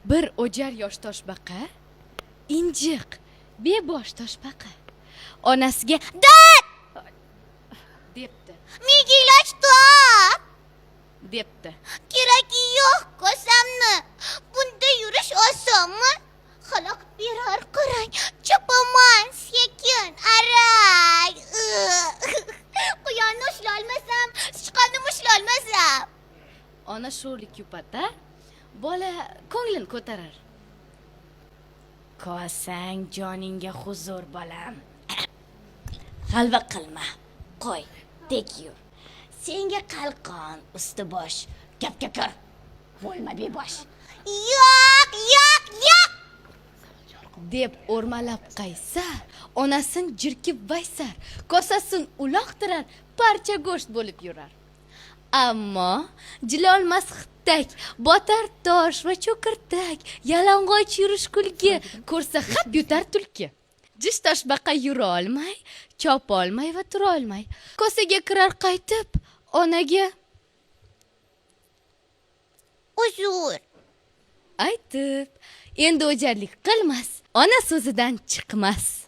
Bir o'jar yosh toshbaqa, injiq, bebosh toshbaqa onasiga Dad! debdi. Menga iloj top! Debdi. Keragi yo'q kosamni. Bunda yurish osonmi? Xalaqit berar, qarang. Chopaman sekin, arang. Quyonni ushlolmasam, sichqonni ushlolmasam. Ona sho'rlik yupatar, bola ko'nglini ko'tarar. Kosang joningga huzur, bolam. G'alva qilma, qo'y, tek yur. Senga qalqon usti bosh, gapga kir, bo'lma bebosh. Yo'q, yo'q, yo'q! Deb o'rmalab qaysar, onasin jirkib vaysar, kosasin uloqtirar, parcha go'sht bo'lib yurar. Ammo jilolmas xittak, botar tosh va cho'kirtak, yalang'och yurish kulgi, ko'rsa hap yutar tulki. Jish toshbaqa yurolmay, chopolmay va turolmay, kosaga kirar qaytib, onaga Uzr. aytib, endi o'jarlik qilmas, ona so'zidan chiqmas.